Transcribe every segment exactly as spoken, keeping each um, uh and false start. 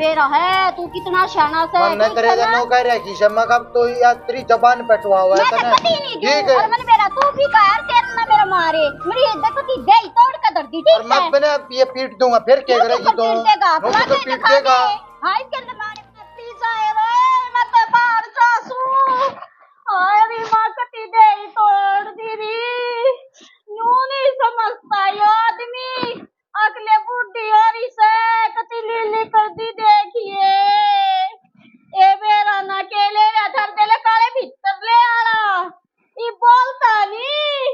बेरा है, तू कितना शाना से, मन्ने तू तेरे से ना नौकर रखी से, मैं कब तो या तेरी जबान पटवा हुआ है मैं तो तने। कती नहीं दूं। ठीक है। और मैंने बेरा तू भी कर, तेरे ना मेरा मारे, मेरी इज्जत की दे तोड़ के धर दी, ठीक और मैं है? अपने आप ये पीट दूंगा, फिर क्या मुंह करेगी तो तू? पीट देगा, मुंह तो पीट देगा। हाय के मारे पी जाए रे, मैं तो बाहर जासू। हाय री माँ कती दे तोड़ दी री, न्यू नहीं समझता ये आदमी। अगले बूढ़ी हो रही से, कती लीली कर दी देखिए। ए बेरा ना के ले रहा, धर दे ले काले भीतर ले आला। ई बोलता नहीं।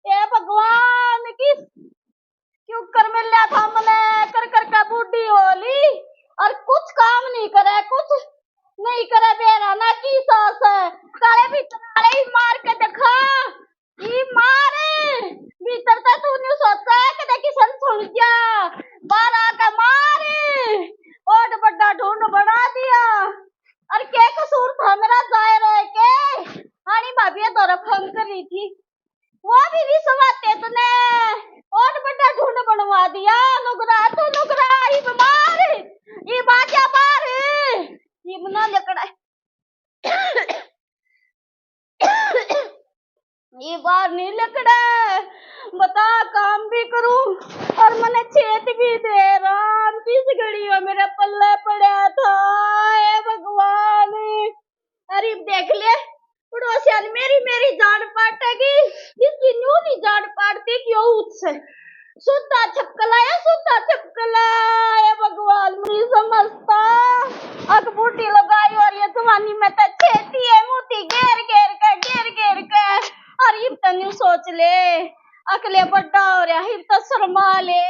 ए भगवान, किस क्यों कर मिल्या था मने, कर कर के बूढ़ी हो ली और कुछ काम नहीं करे, कुछ नहीं करे। बेरा ना की सास है, काले भीतर वाले ही मार के दिखा। ई मार, भीतर तो तू न्यू सोचा है कि देखी सन सुन गया, बाहर आके मार, ओट बड़ा ढूंढ बना दिया। और के कसूर था मेरा जाए रहे के? हानी भाभी ये दौरा फोन कर रही थी, वो भी रिश्वत है तूने, ओट बड़ा ढूंढ बनवा दिया। नुगरा तू नुगरा, ई बीमार, ई बाजा बाहर, ई बना लकड़ा। ये बाहर नहीं लकड़े, बता काम भी करूं और मने छेत भी दे। राम किस घड़ी हो मेरे पल्ले पड़ा था, हे भगवान। अरे देख ले पड़ोसिया ने मेरी मेरी जान पाटेगी, इसकी न्यू नहीं जान पाटती क्यों उससे। सुद्धा छपकला है, सुद्धा छपकला है, भगवान नहीं समझता। अक बूटी लगाई और ये जवानी में तो छेती है, मोती घेर घेर के, घेर घेर के। और इब तो न्यू सोच ले, अकले बड्डा हो रहा, इब तो शर्मा ले।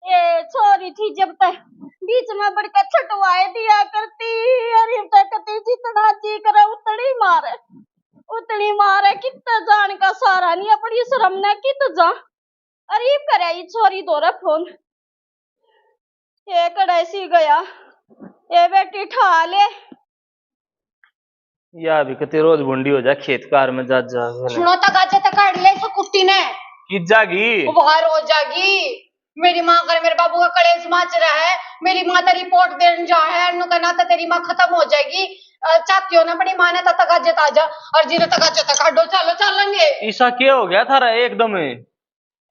ये छोरी थी जब तक बीच में बड़ के छटवाए दिया करती, और इब तक कती जितना जी करे उतनी मारे, उतनी मारे। कित जान का सहारा नहीं, अपनी शर्म ने कित जा। अरे करे ई छोरी धोरे फोन। ए कड़े सी गया, ए बेटी ठा ले। या भी कते रोज भूंडी हो जा, खेत कार में जा जा। सुनो, तगाजे तक काट ले इस कुत्ती ने। कित जागी? वो बाहर हो जागी। मेरी माँ कर मेरे बाबू का कलेश माच रहा है। मेरी माँ तो रिपोर्ट देने जा है, नु कहना तो तेरी माँ खत्म हो जाएगी। अ, चाहती हो ना अपनी माँ ने तो तगाजे ता जा, और जिन्हें तगाजे तक काटो, चलो चलेंगे। ईसा क्या हो गया थारा एकदम?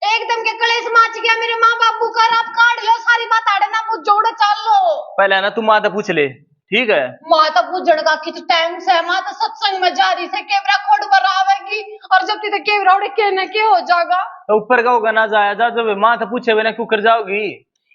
एकदम के कलेश माच गया मेरे माँ बाबू का। आप काट लो सारी बात, आड़े ना पूछो, उड़े चाल लो। पहले ना तू माँ से पूछ ले, ठीक है? माँ तो पूछण का कित टाइम से, माँ तो सत्संग में जा रही से, केवरा खोड़ पर आवेगी, और जब तक केवरा उड़े के न के हो जाएगा। तो ऊपर का होगा ना जाया जा, जब माँ से पूछे बिना क्यों कर जाओगी?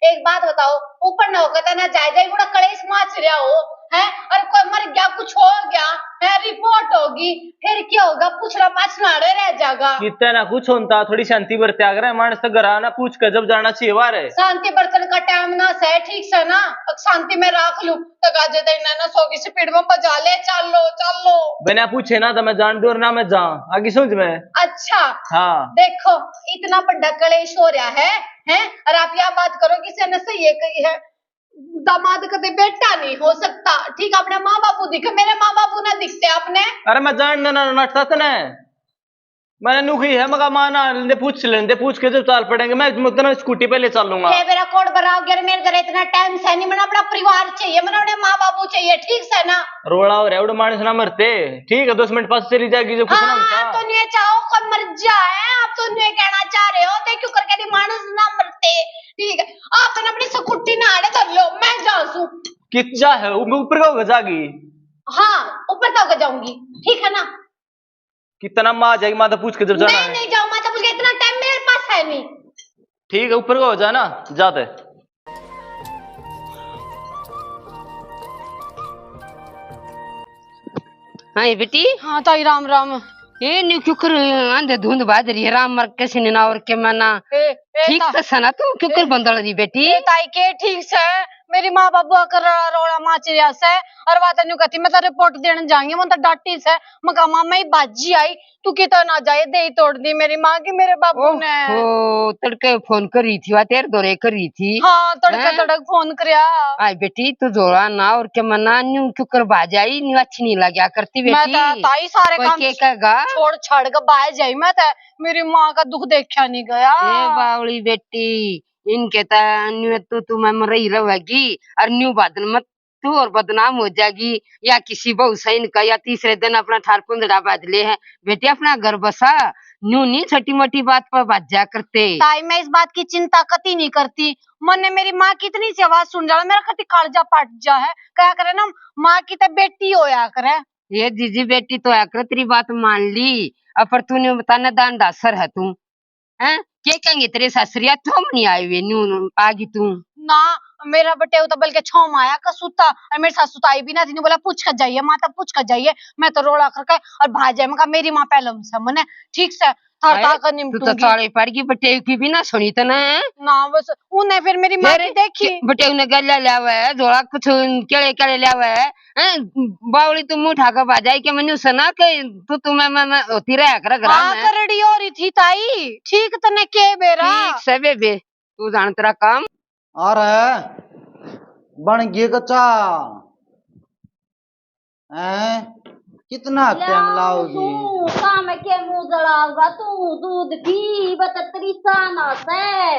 एक बात बताओ, ऊपर ना होकर तो ना जाए जाए, बड़ा कलेश माच रहा हो, हैं? और कोई मर गया, कुछ हो गया, हैं? रिपोर्ट होगी, फिर क्या होगा? पूछना पाछना अड़े रह जाएगा। कितना ना कुछ होता, थोड़ी शांति बरत्या करे, मानस तो घरा ना पूछ के जब जाना चाहिए बाहर। शांति बरतन का टाइम ना से, ठीक से ना, अब शांति में रख लूं, तगाजे तो इन्हें ना सौ की स्पीड में बजा ले, चल लो, चल लो। बिना पूछे ना तो मैं जान दूं और ना मैं जा, आगे समझ में। अच्छा। हाँ। देखो, इतना बड़ा कलेश हो रहा है, हैं? और आप या बात करो कि इसने सही है कही है, दामाद कदे बेटा नहीं हो सकता, ठीक? अपने माँ बापू दिखे, मेरे माँ बापू ना दिखते आपने। अरे मैं जान देना नटता तने, मैंने नु कही है, मगा माँ ना लेंदे, पूछ लेंदे, पूछ के जब चाल पड़ेंगे, मैं मतलब स्कूटी पे ले चलूंगा। ये मेरा कोड बनाओ, गिर मेरे घर इतना टाइम से नहीं, मैंने अपना परिवार चाहिए, मैंने अपने माँ बापू चाहिए, ठीक से ना? रोला हो रहा है, उड़े मानस ना मरते, ठीक है, दस मिनट पास चली जाएगी जो कुछ ना हाँ, होता। तो नहीं चाहो कोई मर जाए, आप तो नहीं कहना चाह रहे हो, ते क्यों करके नहीं मानस ना मरते, ठीक है? आप तो ना अपनी स्कूटी ना आड़े कर लो, मैं जाऊँ। कित जा है, ऊपर का होगा जागी? हाँ, ऊपर का होगा जाऊंगी, ठीक है ना? कितना माँ आ जाएगी, माँ तो पूछ के जब जाना नहीं, है। नहीं जाओ, माँ तो पूछ के, इतना टाइम मेरे पास है नहीं। ठीक है, ऊपर का हो जाए ना, जाते। हाँ, ये बेटी। हाँ, ताई, राम राम। ए, न्यू क्यों कर आंधे धुंध बाज रही है, राम मर के सिने ना और के मना। ए, ए, ठीक ता- तो सना तू, क्यों कर ए, बंदल रही बेटी? ए, ताई के ठीक से, मेरी माँ बाबू का रोला, रोला माच रहा से, और बात न्यू कहती, "मैं तो रिपोर्ट देने जाएंगे, मैं तो डाटी से।" मैं कहा, "माँ, मैं ही बाजी आई, तू कितना ना जाए, दे ही तोड़ दी मेरी माँ की मेरे बाबू ने।" ओहो, तड़के फोन करी थी, वा तेरे दौरे करी थी। हाँ, तड़के हैं? तड़क फोन करया। आई बेटी, तू जोड़ा ना और के मना, न्यू क्यों कर बाज आई, न्यू अच्छी नहीं लग्या करती मैं बेटी। तो ताई सारे कोई काम के कहेगा? छोड़ छाड़ के बाहर जाई मैं तो, मेरी माँ का दुख देखा नहीं गया। ए बावली बेटी, इनके तो न्यू तू तू मैं मरई रहेगी, और न्यू बादन मत तू और बदनाम हो जाएगी। या किसी बहू से इनका या तीसरे दिन अपना ठार पुंजड़ा बाज ले है। बेटी, अपना घर बसा, न्यू नहीं छोटी मोटी बात पर बाजा करते। ताई, मैं इस बात की चिंता कती नहीं करती। मन्ने मेरी माँ की इतनी सी आवाज सुन जावे, मेरा कती कालजा फट जा है। क्या करे ना, माँ की तो बेटी होया करे। ये जीजी, बेटी तो होया करे, तेरी बात मान ली, अब पर तूने बताना दान दासर है तू, हैं? के कहेंगे तेरे सासरिया, थम नहीं आए हुए, न्यू आ गई तू। ना, मेरा बटेऊ तो बल्कि छो माया का सूता, और मेरी सासू तो आई भी ना थी, बोला, "पूछ कर जाइए माँ, तब पूछ कर जाइए।" मैं तो रोला करके और भाग जाए, मैं कहा, "मेरी माँ पहले हमसे मने, ठीक से, थार हाय, ताकत तू तो निपटूंगी।" चाले पड़ गई, बटेऊ की भी ना सुनी तने। ना, बस उन्हें फिर मेरी माँ फिर की देखी। के-, बटेऊ ने गले लिया हुआ है, झोला कुछ केले केले लिया हुआ है, हैं? बावली तू मुंह उठा के बाजाई के मनु सना के तू, तू मैं, मैं, मैं होती रहा कर घर हाँ, में। करड़ी हो रही थी ताई, ठीक तने के बेरा। ठीक से बेबे, तू जान तेरा काम। और बन गए कच्चा। हैं? कितना टाइम लाओगी? तू शाम के मुंह जड़ाओगा, तू दूध पी, बत तेरी शान से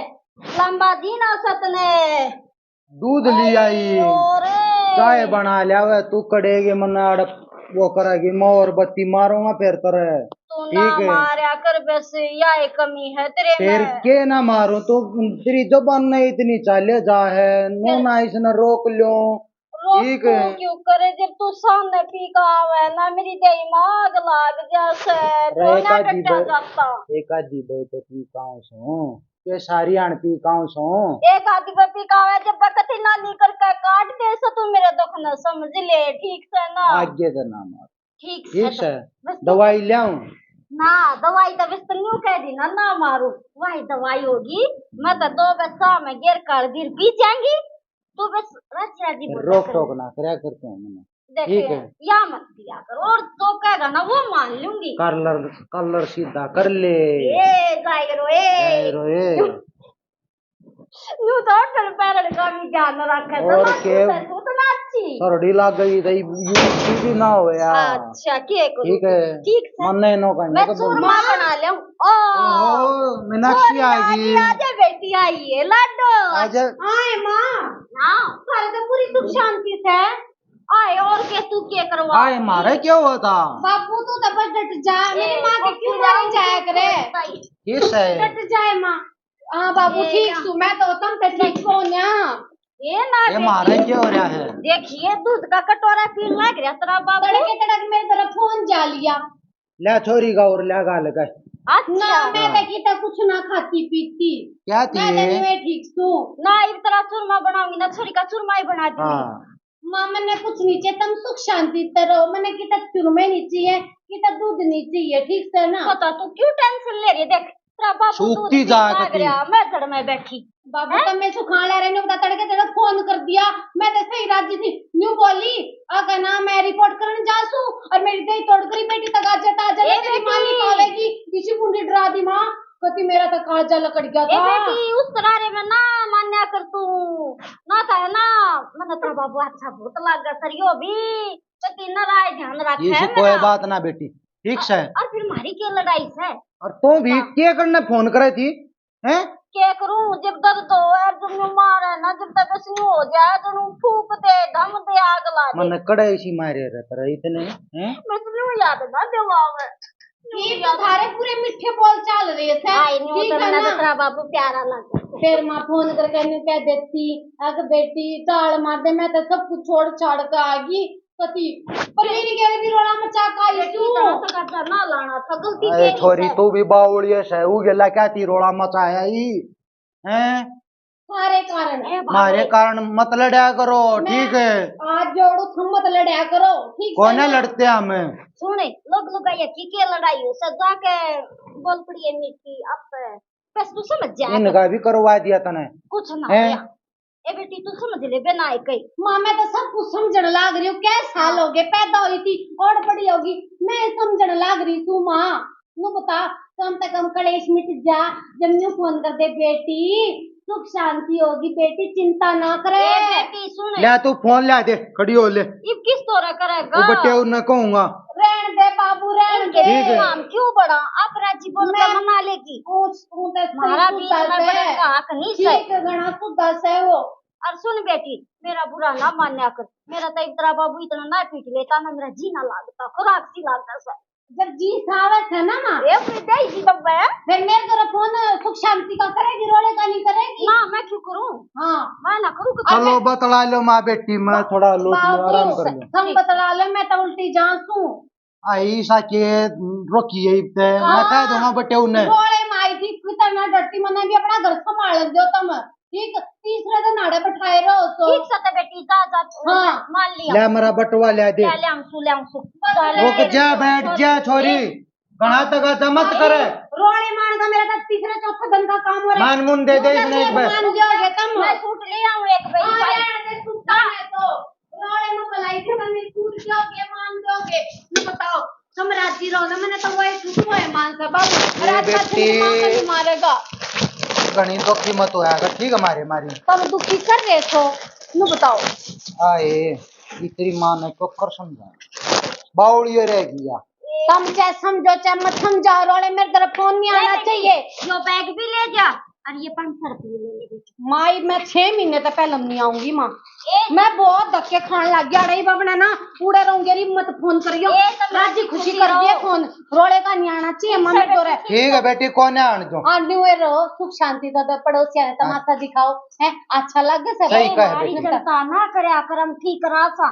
लंबा जीना सतने। दूध ले आई, अरे। चाय बना लिया वे, तू कड़ेगी मन्ना अड़ वो करेगी, मैं और बत्ती मारूंगा फिर तेरे। तू ना ठीक है। मारया कर बस, या एक कमी है तेरे फिर में। के ना मारूं, तू तेरी जबान नहीं इतनी चाले जा है, नू फिर ना इसने रोक लो। रोक ठीक है। तू क्यों करे, जब तू सामने पी का आवे ना, मेरी देही में आग लाग जा से, अरे तो ना एक आधी टट्टा बे-, जाता। एक आधी बे तो पी का आऊं सूं, के सारी आण पी का आऊं सूं। एक आधी बे पी का आवे, जब बकती नानी करके काट दे सो, तू मेरे दुख न समझ ले, ठीक से ना? आगे तो ना मार। ठीक ठीक से। बस तू दवाई ल्याऊं? ना, दवाई तो बस तू न्यू कह दी ना, ना मारू। वही दवाई होगी। मैं तो दो बस चाह में गिर कर गिर पी जाएंगी। तू बस राजी राजी बोला रोक कर। टोक ना करया करते हैं मैंने। देख, ठीक है। या मत दिया कर, और जो कहेगा ना वो मान लूंगी। कलर, कलर सीधा कर ले। ए, जाए रो, ए। जाए रो, ए। न्यू तो उठण पैरण का भी ध्यान रखे, और तो के? तू तो ना अच्छी। सरड़ी लग गई तो यू भी ना हो यार। अच्छा, के करूँ? ठीक है। ठीक से। मन्ने नो कहीं मैं तो चूरमा बना लिया। ओ, ओहो, मीनाक्षी आ गई। आ जा बेटी, आई है लाडो। आ जा। आए माँ। हाँ। थारे तो पूरी सुख शांति से। आए, और के तू के करवा? आए, मारे क्या हुआ था? बाबू, तू तो बस डट जा, मेरी माँ के क्यों मारे जाया करे? किस है? डट जाए माँ। हाँ बाबू, ये ठीक ना। सू, मैं तो तम ते ठीक को ना। ये ना ये देखिए। मारे क्या हो रहा है? देखिए, दूध का कटोरा पीने लग रहा तेरा बाबू। तड़के तड़क मेरे तरफ फोन जा लिया। ले छोरी का और ले गाल का। अच्छा। ना, मैं तो किता कुछ ना खाती पीती। क्या थी मैं तो ये? नहीं मैं ठीक सू। ना, इब तेरा चूरमा बनाऊंगी ना, छोरी का चूरमा ही बना दूंगी। हाँ। माँ, मन्ने कुछ नहीं चाहिए, तुम सुख शांति से रहो। मन्ने किता चूरमे नहीं चाहिए, किता दूध नहीं चाहिए, ठीक से ना? पता तू क्यों टेंशन ले रही है? देख, तेरा बाबू दूध सूखती पी जा भाग कती। रहा, मैं जड़ में बैठी। बाबू, हैं? तब मैं सुखान ले रहे ने, बता, तड़के तड़के फोन कर दिया, मैं तो सही राजी थी, न्यू बोली, अगर ना मैं रिपोर्ट करने जा सू और मेरी दही तोड़ करी बेटी तक आज ताजा ए तेरी माँ बेटी। निकालेगी, इसी मुंडी डरा दी माँ। कती मेरा तो काजा लकड़ गया ए था। बेटी, उस तरारे में ना मान्या कर तू, ना तो है ना, मैंने तो बाबू अच्छा बहुत लग गया सर, यो भी कती नाराज ध्यान रखे ये है से कोई मेरा। बात ना बेटी, ठीक से। और फिर मारी के लड़ाई से? और तू भी हाँ। के करने फोन करे थी, हैं? के करूं, जब दर्द हो और जब न्यू मार है ना, जब तक बस न्यू हो जाए तो न्यू फूक दे, धम दे, आग ला दे। मन्ने कड़े इसी मारे रहता रहे इतने, हैं? बस न्यू याद ना दिलावे। ये तो थारे पूरे मीठे बोल चाल रहे हैं, आई न्यू ठीक तो है ना? तेरा बाबू प्यारा लगा। फिर माँ फोन करके न्यू कह देती, "अग बेटी, टाल मार दे, मैं तो सब कुछ छोड़ छाड़ के आ गई।" पति, पर मेरी गैल भी रोला मचा का ये इसी तू। तरह से कर्जा ना लाना था, गलती अरे तेरी छोरी, से। तू भी बावली है, सहू गेला क्या ती रोला मचाया ही, हैं? सारे कारण है। मारे कारण मत लड़ा करो, मैं ठीक है? हाथ जोड़ू, तुम मत लड़ा करो, ठीक है कोने ना? लड़ते हम। सुने, लोग लुगाइया की के लड़ाई हो, सजा के बोल पड़ी है मीठी, अब बस तू समझ जा। इनका भी करवा दिया तने। कुछ ना हैं? होया। ए बेटी, तू समझ ले, बिना एक ही। माँ, मैं तो सब कुछ समझण लाग रही हूँ। कै साल हो गए पैदा हुई थी, और बड़ी होगी, मैं समझण लाग रही तू माँ। नु बता, कम से कम कलेश मिट जा। जब न्यू फोन कर दे, "बेटी, सुख शांति होगी बेटी, चिंता ना करे।" ए बेटी, सुन। ले तू फोन ले दे, खड़ी हो ले। इब किस तरह करेगा? वो बटे उन्हें कहूंगा। रहन दे बाबू, रहन ठीक है। काम क्यों बड़ा? आप राजी बोल के मैं मना लेगी। उस, उनका म्हारा बीच में बड़न का हक नहीं सै। ठीक, घणा सुधा सै वो। और सुन बेटी, मेरा बुरा ना मान्या कर, मेरा तो इतरा बाबू इतना ना पीट लेता ना, मेरा जी ना लागता, खुराक सी लागता सै। जब जी सावत है ना माँ, ए, फिर दे जी तब है। फिर मेरे तरफ फोन सुख शांति का करेगी, रोले का नहीं करेगी? ना, मैं क्यों करूँ? हाँ। मैं ना करूँ कुछ। चलो, बतला लो माँ बेटी, मैं थोड़ा लो, बाबू, आराम कर लो। हम बतला लो, मैं तो उल्टी जान सूं। आई सा के रोकी है इब ते, मैं कह दूंगा बटे उन्हें। रोले में आई थी, कितना डरती, मन्ने भी अपना घर संभाल दो तुम। ठीक, तीसरे दिन आड़े बैठाए रहो सो। ठीक सै ते बेटी, जा, जा, हाँ। मान लिया। ले मेरा बटुआ ले दे। ले, ले आऊं सू, ले आऊं सू। बस जा, ले। रुक जा, बैठ जा छोरी, घणा तगादा मत करे। रोले मान का मेरा तो तीसरे चौथे दिन का काम हो रहा है। मान मुन दे दे इसने एक बार। मान जाओगे तुम। मैं सूट ले आऊं एक बार। हाँ, ले आने दे सूट, हाँ। मैं तो रोले में बुलाई थे, मम्मी सूट दोगे, मान दोगे? मैं बताओ। तुम राजी रहो ना, मैंने तो वही छुट्टी है मान से बाबू। ये रात का बेटी दिन मामा नहीं मारेगा। घणी दुखी मत होया कर, ठीक है, मारे मारी। तुम दुखी कर रहे हो, नु बताओ। आए, ये तेरी माँ ने क्यों कर समझा? बावली रह गई या। तुम चाहे समझो चाहे मत समझो, रोले मेरे तरफ फोन नहीं आना चाहिए। यो बैग भी ले जा और ये पाँच सौ रुपये ले ले। माई, मैं छह महीने तक पहले नहीं आऊंगी माँ। ए, मैं बहुत धक्के खान लग गया अड़े बाबना ना, उड़े रहूंगे री, मत फोन करियो। ए, तो राजी खुशी कर दिए फोन, रोले का नहीं आना चाहिए माँ मेरे तो रे। ठीक है बेटी, कौन है आने दो। आने हुए रहो, सुख शांति तो दे, पड़ोसिया ने तमाशा दिखाओ, हैं, अच्छा लगे सब। सही कहे हमारी बेटी। चिंता ना करया कर, हम ठीक करा सा।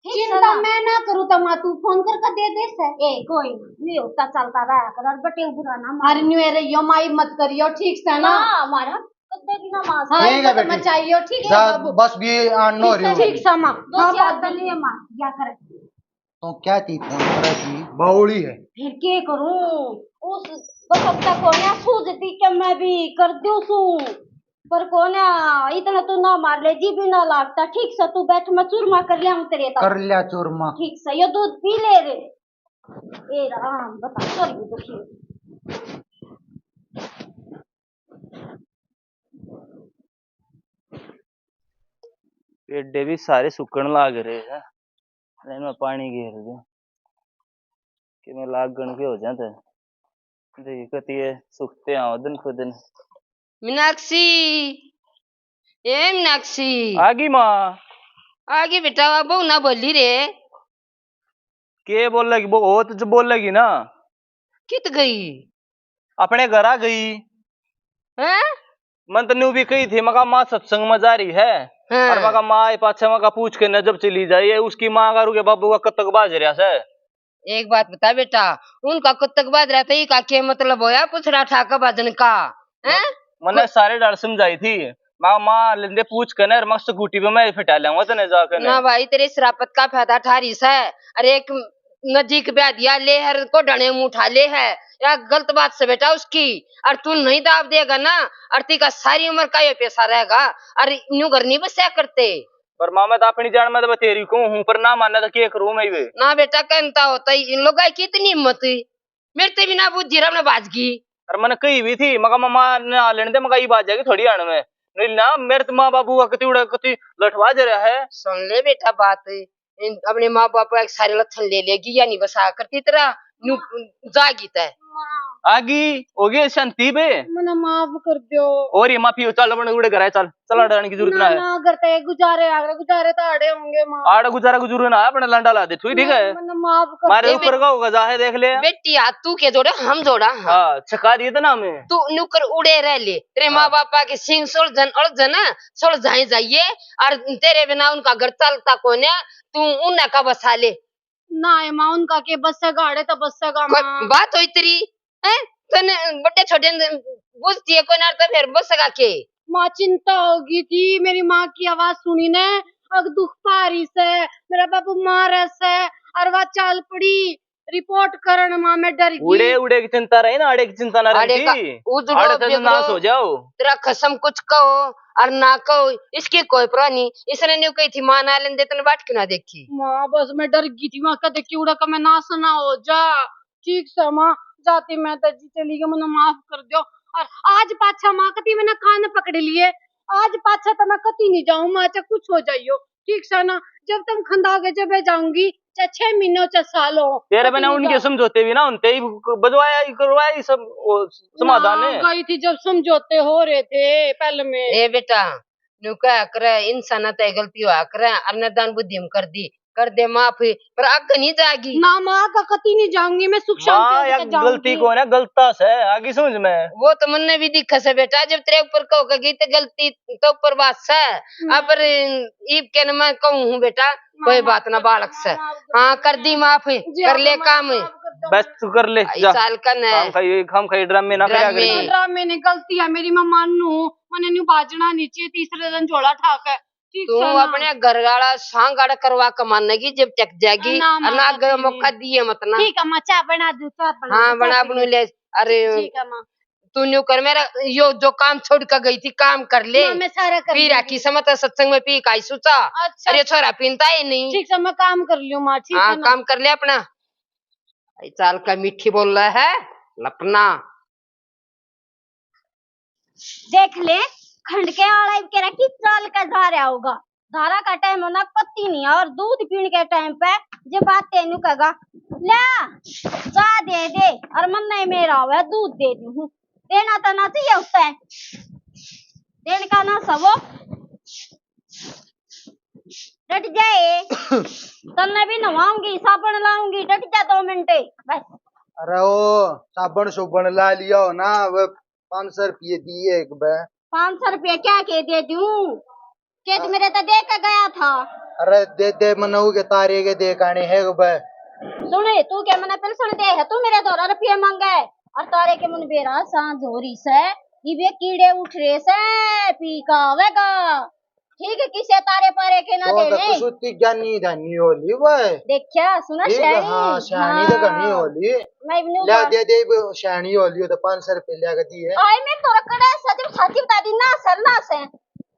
ठीक सै चिंता ना? मैं ना करूँ तो माँ तू फोन करके दे दे सै। ए, कोई ना, नहीं होता, चलता रहा कर, और बटे बुरा ना मान। अरे न्यू रहियो माई, मत करियो, ठीक सै ना? ना, हमारा कद्दे भी ना मान। हाँ, ठीक है बेटी। मचाइयो, ठीक है बाबू। बस भी आन नो रही। ठीक सै माँ। दो हाँ, चार बाबू। दिन ये माँ क्या करे। तो क्या थी फोन करे थी, बावली है। फिर के करूँ? उस बसंत को ना सूझती के मैं भी कर दूँ सूं। पर कोन्या, इतना तू ना मार ले, जी भी ना लागता। ठीक सै, तू बैठ, मैं चूरमा कर लिया हूँ तेरे तक। कर लिया चूरमा। ठीक सै, यो दूध पी ले रे। ए राम, बता, कर भी दुखी। पेडे भी सारे सूखण लाग रहे हैं, इनमें पानी घेर दे। कि मैं लागण के हो जाते। देख कतिए सुखते आओ दिन को दिन। मीनाक्षी, ए मीनाक्षी। आगी माँ। आगी बेटा, बहू ना बोली रे। के बोलेगी? वो तो जो बोलेगी ना। कित गई? अपने घर आ गई। हैं? मन तो न्यू भी कही थी, मका माँ सत्संग में जा रही है। हाँ। और मका माँ आई पाछे मका पूछ के न जब चली जाए, उसकी माँ का रुके बाबू का कब तक बाज रहा से। एक बात बता बेटा, उनका कब तक बाज रहा था, ये का के मतलब होया पुछड़ा ठाका बाजन का? हैं? मने सारे डर समझाई थी, मका माँ लेंदे पूछ के न, और मैं स्कूटी पे मैं ही फिटा लेऊंगा तने जाके ना। भाई, तेरे शराफत का फायदा ठा रही से। अरे एक नजीक ब्याह दिया ले है, को डणे मुंह उठा ले है, या गलत बात से बेटा उसकी। और तू नहीं दाब देगा ना, और ती का सारी उम्र का ये पैसा रहेगा। और न्यू घर नहीं बसा करते। पर माँ, मैं तो अपनी जान में तो बतेरी कहूँ हूँ, पर ना मानना तो के करूँ मैं वे? ना बेटा, कहता होता ही इन लोगों की इतनी हिम्मत। मेरे ते भी ना बुझी रहा, ना बाजगी। अरे मैंने कही भी थी, मका मामा ने आ लेने दे, मका ये बाज जाएगी थोड़ी आने में। नहीं ना, मेरे तो माँ बाबू का कति उड़ा, कति लठवा दे रहा है। सुन ले बेटा बात, इन अपने माँ बाप का सारे लक्षण ले लेगी या नहीं बसा करती तेरा, न्यू जागी तै। आगी होगी शांति बे। मने माफ कर दो। और ये माफी हो, चल अपने उड़े घर आए, चल, चल, आड़े आने की जरूरत ना ना, है। ना, घर ते गुजारे, आगरे गुजारे तो आड़े होंगे माँ। आड़े गुजारा गुजरू ना, अपने लंडा ला दे, तू ही ठीक है। मने माफ कर मारे दे। ऊपर का होगा, जाहे देख ले। बेटी हाथ तू के जोड़े, हम जोड़ा, हाँ। हाँ, छका दिए थे ना हमें। तू नुकर उड़े रह ले, तेरे हाँ। माँ बापा के सींग सुलझन उलझन सुलझाए जाइए, और तेरे बिना उनका घर चलता कोने, तू उन्हें का बसा ले। ना है माँ, उनका के बसेगा, आड़े तो बसेगा कोई माँ। बात होई तेरी, हैं? तने बड़े छोटे न बुझती है कोई ना, तो फिर बसेगा के? माँ चिंता होगी थी, मेरी माँ की आवाज सुनी ने, अग दुख पा रही से, मेरा बाबू मार से, और वह चाल पड़ी रिपोर्ट करण। माँ मैं डर गई। उड़े उड़े की चिंता रही ना, आड़े की चिंता ना रही आड़े का थी। उजड़ो आड़े तो बिगड़ो, नाश हो जाओ। तेरा खसम कुछ कहो और ना कहो, इसकी कोई परवाह नहीं। इसने न्यू कही थी, माँ ना लेंदे तने बाट क्यों ना देखी? माँ बस मैं डर गई थी, माँ कदे क्यों उड़ा का मैं नाश ना हो जा। ठीक से माँ, जाती मैं तो जी चली गई, मने माफ कर दो। और आज पाछा माँ कती मैंने कान पकड़ लिए, आज पाछा तो मैं कती नहीं जाऊँ माँ, चाहे कुछ हो जाइयो। ठीक से ना, जब तुम खंदाओगे जब मैं जाऊंगी। चाहे छह महीने हो, चाहे साल हो, तेरे पति मैंने नहीं उनके जाता। समझौते भी ना होते ही बजवाया ही करवाया ही सब, वो समाधान ना, है। गई थी जब समझौते हो रहे थे पहले में। ए बेटा, न्यू कहा करे, इंसान ते गलती हुआ करे, और न दान बुद्धि में कर दी, कर दे माफ, पर आगे नहीं जाएगी। ना माँ, का कती नहीं जाऊंगी मैं, सुख शांति माँ, होके या जाऊंगी। गलती को ना, गलता से, आगे समझ में। वो तो मन्ने भी दिखे से बेटा, जब तेरे ऊपर कहो के गई तो गलती तो ऊपर बात से। हम्म। अब रे, ईब के न मैं कहूँ हूँ बेटा, माँ, कोई माफ बात ना, कर दे, बालक से। माँ, माफ कर दे। हाँ, कर दी माफ, जी, कर ले माँ, काम। माफ कर दो। बस तू कर ले, आई जा। चाल कन है। काम खाई, काम खाई, ड्रामे ना करा ड्रामे। करेगी। ड्रामे ने गलती है मेरी, मैं मानू, मैंने न्यू बाजना नहीं चाहिए, तीसरे दिन झोला ठाक है। ठीक तू है ना? अपने घर वाला सांगड़ करवा के मानेगी, जब टक जाएगी, ना, और ना, ना आगे मौका दिए मत ना। ठीक है, मैं चाय बना दूँ, चाय बना हाँ, दूँ, बना, चाय बनू पी ले। अरे, ठीक है, माँ। तू न्यू कर, मेरा यो जो काम छोड़ के गई थी, काम कर ले। माँ, मैं सारा कर पी लूंगी। राखी समझ सत्संग में पी काई सोचा। अच्छा। अरे, छोरा पीनता ही नहीं। ठीक है, मैं काम कर लियो, माँ, ठीक हाँ, है ना? काम कर ले अपना। आई चाल का मीठी बोल रहा है, लपना। देख ले, खंडके वाला इब के रखी चाल का जा रहा होगा। धारा का टाइम होना पत्ती नहीं है, और दूध पीने के टाइम पे जो बात तेनू कहेगा, ले, जा दे दे, और मन नहीं मेरा हुआ, दूध दे दूँ। देना तो ना चाहिए उससे, देने का ना सबो। डट जाए, तन्ने भी नवाऊंगी, साबण लाऊंगी, डट जा दो मिनट बस। अरे ओ, साबण सुबण ला लिया हो ना, वो पाँच सौ रुपये दिए एक बे। पाँच सौ रुपये क्या के दे दूं? के तू मेरे तो दे के गया था। अरे दे दे, मने उगे तारे के दे काने है एक बे। सुने, तू के मने पेंशन दे है, तू मेरे दो रुपये मांगे, और तारे के मन बेरा सांझ हो रही से, इबे कीड़े उठ रहे से, पी का आवेगा। ठीक है, किसे तारे पारे के ना तो देने। कसूती ज्ञानी ध्यानी होली वह। देखा, सुना ठीक है, श्याणी? हाँ, श्याणी तो हाँ। घणी होली। मैं इवनू ले बात दे दे, वो श्याणी होली हो तो पाँच सौ रुपये ले के दिए। आए मैं तो रकड़ा सच में साथी बता दी ना, सरना से।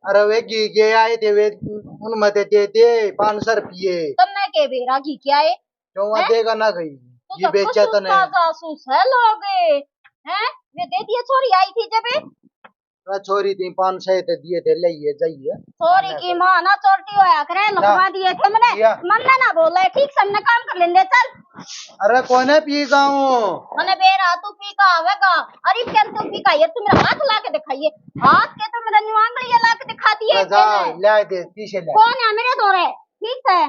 अरे वे घी के आए थे, वे उन मत दे दे पाँच सौ रुपये। तब मैं के बेरा घी के आए? क्यों वहाँ हैं? देगा ना कहीं? तू ये तो बेचा कसूता तने। जासूस है लोग, हैं? वे दे दिए, छोरी आई थी जब। अरे छोरी थी पाँच सौ ते दिए थे, ले ये जाइए। छोरी की माँ ना चोरटी होया करे, जा। लखवा दिए थे मने। दिया। मन ना, ना बोले, ठीक से हमने काम कर लेंदे, चल। अरे कोने पी गाऊं? मने बेरा तू पी का आवेगा। अरे क्या तू पी का, ये तू मेरा हाथ ला के दिखाइए। हाथ के तो मेरा न्यू आंगली ला के दिखा दिए अरे जा, इसने। ले दे, पीछे ले। कौन है मेरे दो रे? ठीक है।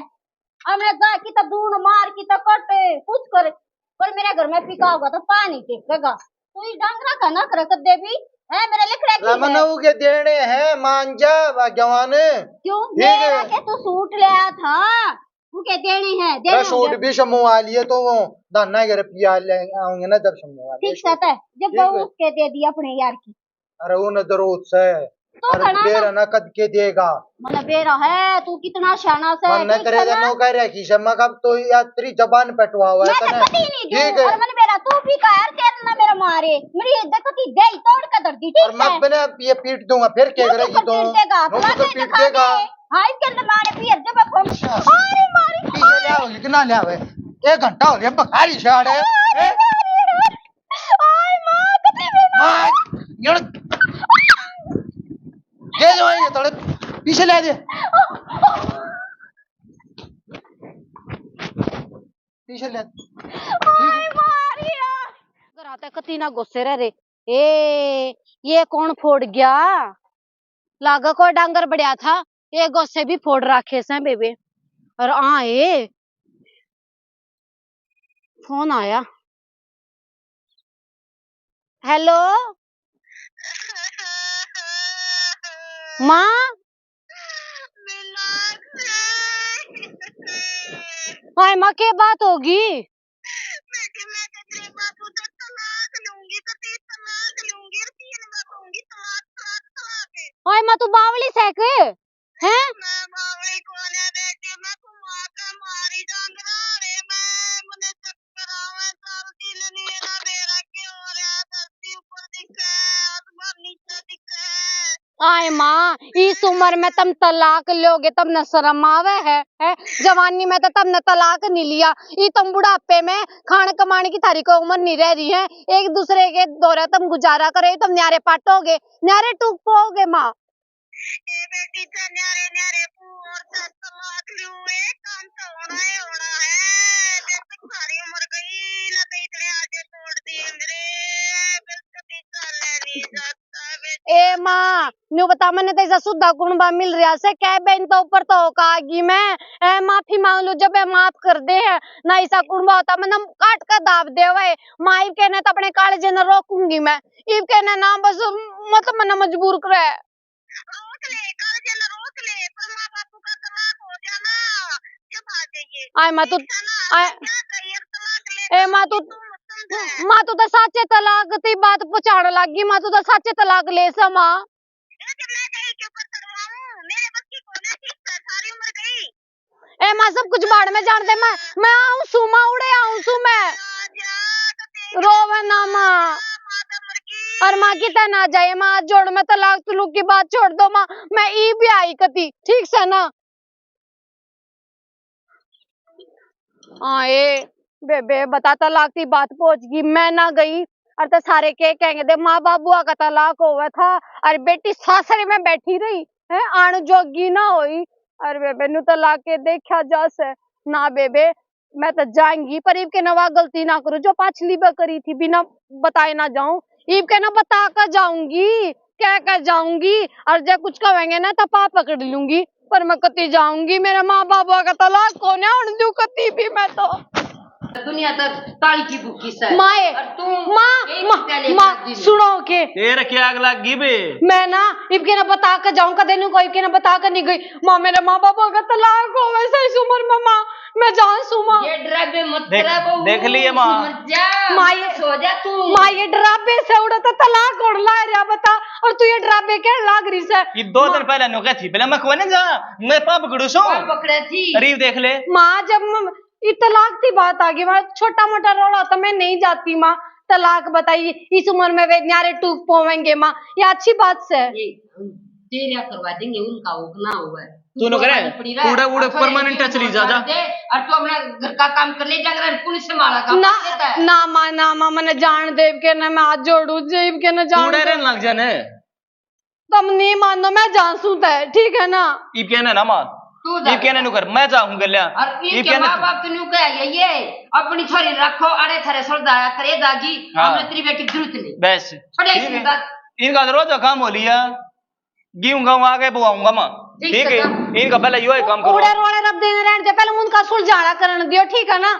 और मैं जा की तो दून मार की तो कट, कुछ कर, पर मेरे घर में पी का होगा तो पानी फेंकेगा। तू ही डांगरा का ना कर कर दे भी, है मेरे लिख रहे की रमन है। उके देने हैं, मान जा, भाग्यवान। क्यों? ठीक है। मेरा के तू सूट लिया था, उके देने हैं, देने अरे होंगे। सूट भी समूह आ लिए तो वो दाना घर पिया ले आऊंगे ना जब समूह आ लिए ठीक सूट। सत है, जब ठीक वो है। उसके दे दी अपने यार की। अरे वो न जरूरत से। तो अरे घना बेरा ना। ना कद के देगा। मतलब बेरा है, तू कितना शाना से, मन न ठीक करे है ना? नो कह रहा कि शर्मा का तो या तेरी जबान पटवा हुआ है मैं तो तने। कभी नहीं दूं। ठीक है। और मन बेरा तू भी का यार, तेरे ना मेरा मारे, मेरी इज्जत की दे तोड़ के धर दी, ठीक और है? मैं अपने आप ये पीट दूंगा, फिर क्या मुझे करेगी तो तू? पीट देगा, मुझे तो पीट देगा। हाँ, इसके अंदर मारे पियर जब हम अच्छा। मारे, मारे, पीछे मारे। ले आओ, लिखना ले आवे। एक घंटा हो गया, बखारी शाड़ है। मारे, हैं? मारे, मारे। ओए माँ, कतई बेमार। माँ, ये ये जो है, ये थोड़े पीछे ले दे। पीछे ले। ओए मारिया। घर आते कती ना गुस्से रह रे। ए, ये कौन फोड़ गया? लागा कोई डांगर बड़या था, ये गोसे भी फोड़ राखे से बेबे। और आए, फोन आया। हेलो माँ। हाय माँ, के बात होगी? मैं कह, मैं कह, तेरे बापू तो तलाक लूंगी, तो तेरी तलाक लूंगी, और तीन बार लूंगी तलाक, तलाक, तलाक। ओए माँ, तू बावली सै के? हैं? मैं बावली कोने बेटे, मैं तो माँ का मारी डांगरा रे, मैं, मने चक्कर आवे, चल दिल नहीं ना मेरा के हो रहा, धरती ऊपर दिखे, आसमान नीचे दिखे। आए माँ, इस उम्र में तुम तलाक लोगे, तुमने शर्म आवे है, है? जवानी में तो तुमने तलाक नहीं लिया, ये तुम बुढ़ापे में खान कमाने की थारी कोई उम्र नहीं रह रही है। एक दूसरे के दौरे तुम गुजारा करो, तुम न्यारे पाटोगे, न्यारे टूक पोगे माँ। ए बेटी, ते न्यारे न्यारे पू और सर तलाक लियो, एक काम तो होना ही होना है। हाँ, न्यू बता, मैंने तो ऐसा सुधा कुणबा मिल रहा से, कह बहन तो ऊपर तो होका आ गई मैं। ए, माफी मांग लो, जब ए माफ कर दे है ना, ऐसा कुणबा होता मैंने काट कर दाब दे हुए। माँ इब कहने तो अपने कालजे न रोकूंगी मैं, इब कहने ना बस, मतलब मैंने मजबूर करे। रोक ले, कालजे न रोक ले, पर माँ बापू का तलाक हो जाना, जब आ जाइए। आए माँ तू, ठीक है ना? आए, क्या करिए, तलाक ले ए माँ तू, तू मत समझे। माँ तू तो साचे तलाक ती बात पहुँचाने लग गई, माँ तू तो साचे तलाक ले सा माँ। ए, जब मैं गई क्यों कर करवाऊं? मेरे बस की कोने ठीक है, सारी उम्र गई। ए माँ, सब कुछ बाढ़ में जान दे, मैं, मैं आऊं सू माँ, उड़े आऊं सू मैं। रोवे ना माँ। और माँ कितना ना जाए माँ, हाथ जोड़, मैं तलाक तलूक की बात छोड़ दो माँ, मैं ई भी आई कती, ठीक से ना। हाँ ए बेबे, बता, तलाक की बात पहुंच गई, मैं ना गई। और तो सारे के कहेंगे दे माँ बाबुआ का तलाक होवे था, और बेटी सासरे में बैठी रही है, आण जोगी ना होई। और बेबे न्यू तलाक के देखा जा से ना बेबे, मैं तो जाऊंगी, पर इब के ना वा गलती ना करूँ जो पाछली बार करी थी, बिना बताए ना जाऊं। इब के ना बता कर जाऊंगी, कह कर जाऊंगी, और जब कुछ कहेंगे ना तो पाप पकड़ लूंगी, पर मैं कती जाऊंगी, मेरे माँ बाबुआ का तलाक कोन्या होने दूं कती भी मैं तो। दुनिया तो ताली की भूखी से। माए, और तू माँ, एक माँ, रुपया लेकर माँ, दी नहीं। सुनो के। तेरे क्या आग लग गई बे? मैं ना इब के ना बता के जाऊं, कदे न्यू कोई के ना बता के नहीं गई। माँ, मेरे माँ बाबुआ का तलाक हो वैसे इस उम्र में माँ, मैं जान सू माँ। ये डराबे मत देख, करा बहू, देख लिए माँ। मर जा, माँ, ये सो जा तू। माँ, ये डराबे से उड़े तो तलाक होने ला रहा बता, और तू ये डराबे कहने लाग रही से। ये दो दिन पहले न्यू कह थी, पहले मैं कोई नहीं जा, मैं पाप पकड़ू सू। पाप पकड़े थी। अरे देख ले। माँ, जब म-, ये तलाक की बात आ गई, माँ, छोटा मोटा रोला तो मैं नहीं जाती माँ। तलाक बताइए, इस उम्र में वे न्यारे टूक पावेंगे माँ, ये अच्छी बात से। ये हम तेरा करवा देंगे, उनका हो ना हुआ है। तू तूने तो करे, खाली पड़ी रह, उड़े, उड़े और थोड़े permanent दिन चली और जा, जा। कर दे, और तू अपना घर का काम कर ले, जाकर कौन संभाला काम ना, कर देता है? ना माँ, ना माँ, मैंने जान दे के ना, मैं हाथ जोड़ू, जेब के ना जान उड़े दे। रहने लग जाने। तुम नहीं मानो, मैं जान सूं तै, ठीक है ना? इब कहने ना मान। तू जा इब कहने बेटा। नु कर, मैं जाऊं गल्या। और इब इनके कहने माँ तू बाप तो न्यू कह गए, ये अपनी छोरी रखो, अरे थारे सुलझाया करे दागी, हाँ। हमने तेरी बेटी की जरूरत नहीं। बस। छोड़े ठीक इसकी है। बात। इनका तो रोज काम हो लिया, गेहूं गाऊं आगे बुआऊंगा मैं। ठीक ठीक है। है, इनका पहले यो ही काम करो। उड़े रोड़े रब देने रहने दे, पहले उनका सुलझाना करने दियो, ठीक है ना?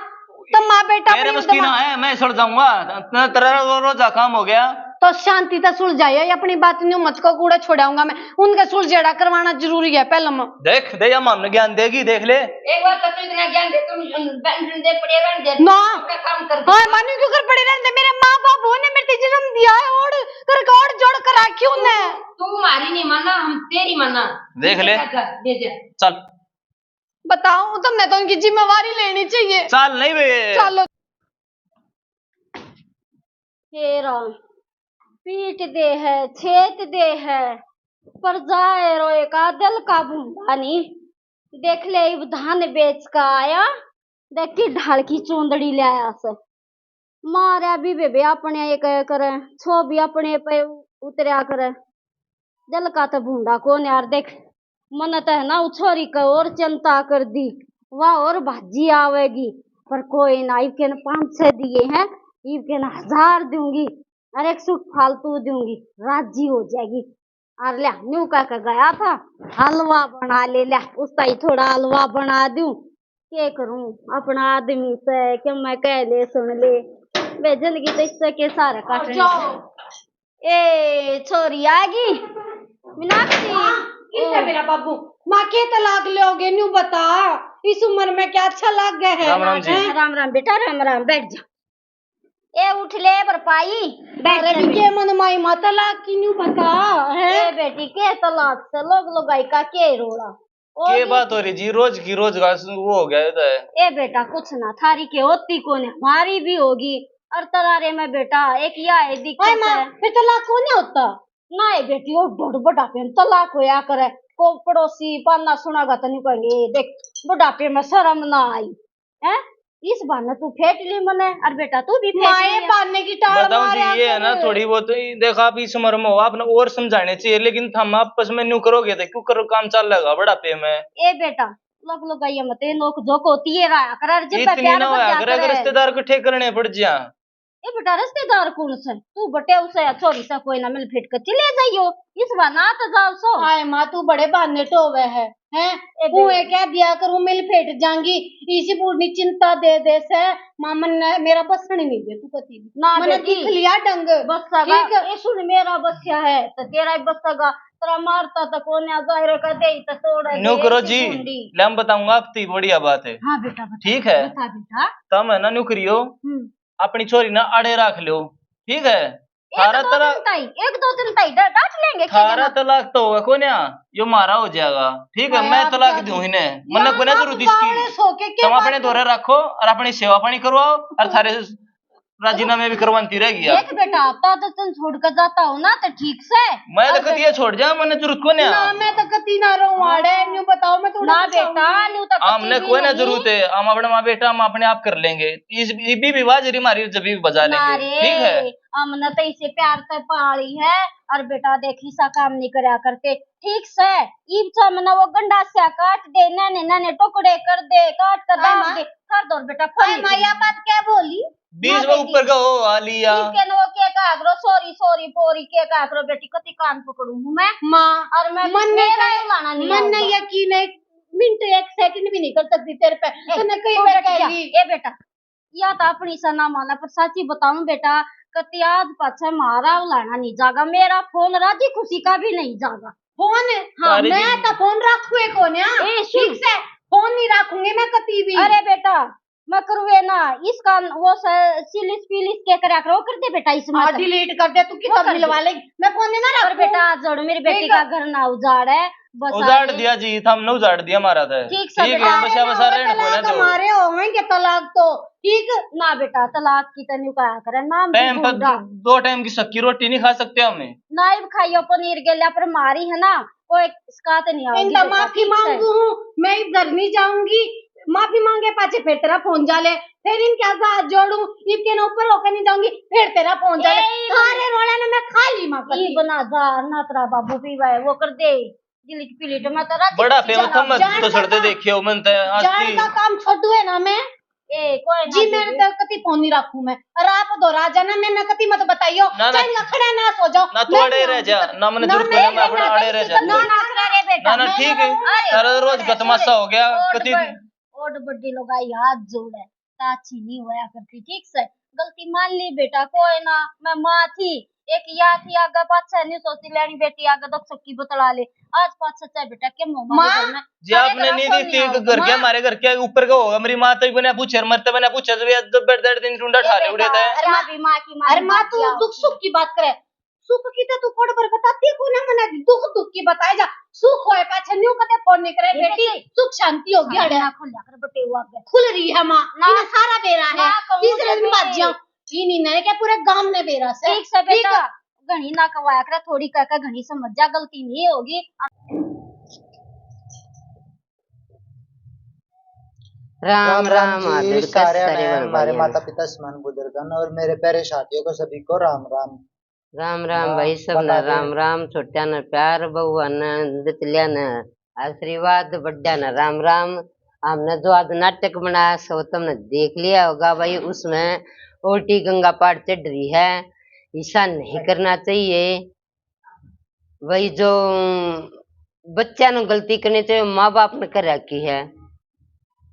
तो माँ बेटा मेरे अपनी बस की ना उधर है, मैं सुलझाऊंगा। तेरा रो-, रोजा काम हो गया। तो शांति तो सुलझाया, ये अपनी बात न्यू मत को, कूड़ा छोड़ाऊंगा मैं। उनका सुलझेड़ा करवाना जरूरी है पहले मैं। देख, दे या माँ ने ज्ञान देगी, देख ले। एक बार तो तू इतना ज्ञान दे, तुम बहन दे पड़े रहने दे। ना। अपना काम कर दे। हाँ, मानू क्यों कर पड़े रहने दे? मेरे माँ बाप ने मेरे जन्म दिया है और कर, कर जोड़ कर राखी उन्हें। तू हमारी नहीं माना, हम तेरी माना। देख ले। दे दे। चल। बताओ, तुमने तो उनकी जिम्मेवारी लेनी चाहिए। चल नहीं बे। चलो। हेरा, पीट दे है, छेत दे है, पर जाए रोए का दिल का भूंडा नहीं। देख ले, इब धान बेच का आया, देख की ढाल की चूंदड़ी ले आया से। मारा भी बेबे अपने एक करे, छो भी अपने पे उतरया करे। दिल का तो भूंडा कौन यार, देख, मन तो है ना, उस छोरी का और चिंता कर दी, वह और भाजी आवेगी, पर कोई ना, इब के न पाँच सौ दिए हैं, इब के न हजार दूंगी, और एक सूट फालतू दूंगी, राजी हो जाएगी। और ल्या, न्यू कह के गया था, हलवा बना ले, ल्या, उस ताई थोड़ा हलवा बना दूं। के करूं, अपना आदमी से, के मैं कह ले, सुन ले, वे जिंदगी तो इससे के सारे काटने। ए, छोरी आ गई। मीनाक्षी। माँ, किधर है मेरा बाबू? माँ, के तलाक लोगे, न्यू बता। इस उम्र में क्या अच्छा लग गया है? राम राम जी। हैं? राम राम बेटा, राम राम, बैठ जा। ए, उठ ले भरपाई, बैठ अरे जा भी बेटा। के मन माई माँ तलाक की न्यू बता, हैं? ए बेटी, के तलाक से लोग लुगाई का के रोला? ओ के जी। बात हो रही जी, रोज की रोज का सु-, वो हो गया ये तो है। ए बेटा, कुछ ना, थारी के होती कोने, हमारी भी होगी। और तरारे में बेटा, एक या है दिक्कत हाय माँ, है। फिर तलाक कोने होता? ना है बेटी, वो ढोड़ बुढ़ापे में तलाक होया करे। को पड़ोसी पाना सुनागा तो नहीं कहेंगे, "ए देख, बुढ़ापे में शर्म ना आई।" हैं? इस बहाने तू फेंट ली मने, और बेटा तू भी फेंट माए लिया। बहाने की टाल बताओ जी, मारा ये है ना, कर। थोड़ी बहुत ही, देखो, आप इस उम्र में हो, आपने और समझाने चाहिए, लेकिन थम आपस में न्यू करोगे तो क्यों करो, काम चल लगा बुढ़ापे में। ए बेटा, लोग लुगाइया मत, ये नोक झोंक होती है, रहा कर, जब इतनी प्यार ना बन होया जा करे, करे। रिश्तेदार इकट्ठे करने पड़ जा। बेटा, रिश्तेदार कौन से? तू बटे उसे या छोरी से कोई ना मिल फिट के चले जाइयो, इस बहाना तो जाओ सो। हाय माँ, तू बड़े बहाने टोवे है, हैं? ए बे- उहे कह दिया करूँ मिल फिट जाऊंगी, इसी बूढ़ी चिंता दे दे से। माँ, मन ने मेरा बसण ही नहीं दे तू कती भी। ना मने बेटी, दिख लिया ढंग। बस्सा ठीक। ये सुन, मेरा बस्या है तो तेरा ही बस्सेगा। तेरा मारता तो कोन्या, जाहिर कर दे ही तो तोड़ दे न्यू करो जी। ले, हम बताऊंगा, आप ती बढ़िया बात है। हाँ बेटा, बता। ठीक है। बता बेटा। तम है ना न्यू करियो, हम्म। अपनी छोरी ना अड़े रख लो, ठीक है? एक थारा दो तलाक दिन ताई, एक दो दिन ताई डा-, डांट लेंगे, थारा तलाक तो होगा कोन्या, यो मारा हो जाएगा, ठीक है? मैं तलाक दूं इन्हें, मन्ने कोन्या जरूरत इसकी। तुम अपने धोरे रखो और अपनी सेवा पानी करवाओ और थारे राजीनामे भी करवाती रह गया। देख बेटा, ता तो तुम छोड़ कर जाता हो ना, तो ठीक से। मैं तो कती ये छोड़ जा, मन्ने जरूरत कोन्या। ना, मैं तो कती ना रहूं आड़े, न्यू बताओ, मैं थोड़ा ना बेटा, न्यू तो हमने कोई ना जरूरत है, हम अपने माँ बेटा हम अपने आप कर लेंगे। इस, ये भी विवाह जरी मारी जब भी बजा लेंगे, ठीक है? हमने तो इसे प्यार से पाली है, और बेटा देख, इसा काम नहीं करया करते, ठीक से। इब तो हमने वो गंडास्या काट दे, नाने नाने टुकड़े कर दे, काट कर दाब दे, कर दो बेटा। माँ, या बात क्या बोली? बीस में ऊपर का हो आ लिया। इसके न वो के कहा करो, सॉरी सॉरी पोरी के कहा करो बेटी, कती कान पकड़ू हूँ मैं। माँ, और मैं मन ने मेरा ही लाना नहीं मन ने आऊंगा। यकीन है, मिनट एक सेकंड भी नहीं कर सकती तेरे पे। ए, तूने कई तू बार बैठ कह जा। ली। ए बेटा, या तो अपनी सा ना माना, पर साची बताऊं बेटा, कती आज पाछे मारा उलाना नहीं जागा, मेरा फोन राजी खुशी का भी नहीं जागा। फोन? हाँ, मैं तो फोन रखू है कोन्या। ए, सुन। ठीक से, फोन नहीं रखूंगी मैं कती भी। अरे बेटा, मकरवे ना, इसका वो स-, सिलिस पिलिस के करा करो, कर दे बेटा इसमें हाँ, तो। डिलीट कर दे, तू किताब मिलवा ले, मैं फोन ना रखूं। बेटा, जोड़ मेरी बेटी का घर ना उजाड़ है, बस उजाड़ दिया जी, हमने उजाड़ दिया हमारा तो। ठीक से ठीक है, बेटा। बस अब सारे ने बोला तो। मारे होंगे तलाक तो, ठीक? ना बेटा, तलाक की तो नहीं कहा करे, नाम टाइम पर दो टाइम की सक्की रोटी नहीं खा सकते हमें। ना ही खाइयो पनीर गेल्या पर मारी है ना, कोई शिकायत नहीं आवेगी इनका बेटा, माफी ठीक है। मांगू हूँ, मैं इब घर नहीं जाऊंगी। माफी मांगे पाछे फिर तेरा फोन जा ले, फिर इनके आगे हाथ जोड़ू, इनके ना ऊपर होकर नहीं जाऊंगी, फिर तेरा फोन जा ले। ए, थारे रोले ने मैं खा ली माँ कती। बना जा ना, तेरा बाबू पीवा है, वो कर दे, डिलीट पिलीट। मैं तो रात बड़ा पे थम तो सड़ते देखे हो मन ते आज जान का काम छोड़ू है ना मैं। ए, कोई ना जी, मैं तो कती फोन नहीं रखूं मैं। और आप दो राजा ना, मैं ना कती मत बताइयो। ना, ना। चाहे लखड़ा ना सो जाओ, ना तू अड़े रह जा, ना मने जरूरत ना, मैं अपना अड़े रह जा। ना, ना, ना, ठीक है। अरे, तारा रोज का तमाशा हो गया, कती ओड बड्डी लुगाई हाथ जोड़े, ताची नहीं होया करती, ठीक से। गलती मान ली बेटा, कोई ना, मैं माँ थी, एक या थी, आगे पाछे नहीं सोची लेनी बेटी, आगे दुख सुख की बतला ले। आज पाछे चाहे बेटा के मुंह मारे माँ, घर में जे आपने नहीं दी थी घर के, हमारे घर के ऊपर का होगा, मेरी माँ तो ही बने पूछे, मरते बने पूछे, जब ये दो बेड डेढ़ दिन टुंडा ठा ले उड़े थे। अरे माँ की माँ, अरे माँ, तू दुख सुख की बात करे, सुख की तो तू कोड़ पर बताती को ना, मने दुख दुख की बताए जा। सुख होए पाछे न्यू कते फोन नहीं करे बेटी, सुख शांति होगी। अड़े ना खोलिया कर बेटे, वो आगे खुल रही है माँ, इन्हें सारा बेरा है। तीसरे दिन बाज जाओ, चीनी ने क्या पूरे गांव ने बेरा से। ठीक से बेटा, घणी ना कवाया करे, थोड़ी कह के घणी समझ जा, गलती नहीं होगी। राम राम जी सारे ने, हमारे माता पिता समान बुजुर्गन और मेरे प्यारे साथियों को सभी को राम राम। राम राम भाई, सब ने राम राम। छोटिया ने प्यार, बहुआ ने, दतलिया ने आशीर्वाद, बड्डा ने राम राम। हमने जो आज नाटक बनाया सो तुमने देख लिया होगा भाई, उसमें उल्टी गंगा पार चढ़ रही है, ऐसा नहीं करना चाहिए भाई। जो बच्चा ने गलती करनी चाहिए, माँ बाप ने कर रखी है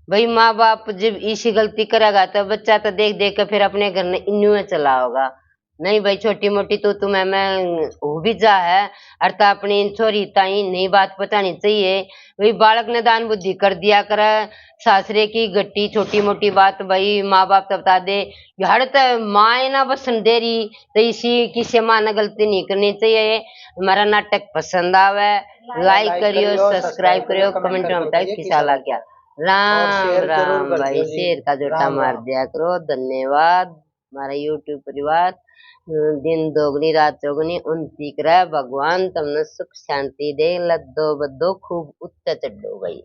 भाई। माँ बाप जब इसी गलती करेगा तो बच्चा तो देख देख के फिर अपने घर ने इन्नू चला होगा। नहीं भाई, छोटी मोटी तो तुम्हें मैं हो भी जा है, अर तो अपनी छोरी ताई नई बात पहुंचानी चाहिए। भाई, बालक ने दान बुद्धि कर दिया करे, सासरे की घटी छोटी मोटी बात भाई माँ बाप तो बता दे। यार तो माँ ना बसन दे रही, तो इसी किसी माँ ने गलती नहीं करनी चाहिए। हमारा नाटक पसंद आवे, लाइक करियो, सब्सक्राइब करियो, कमेंट में बताइए किसा लग गया। राम राम भाई, शेर का जोटा मार दिया करो। धन्यवाद। हमारा YouTube परिवार, अ, दिन दोगुनी रात चौगुनी उन्नति करे। भगवान तमने सुख शांति दे, लद्दो बद्दो खूब उत्ते चढ़ो भाई।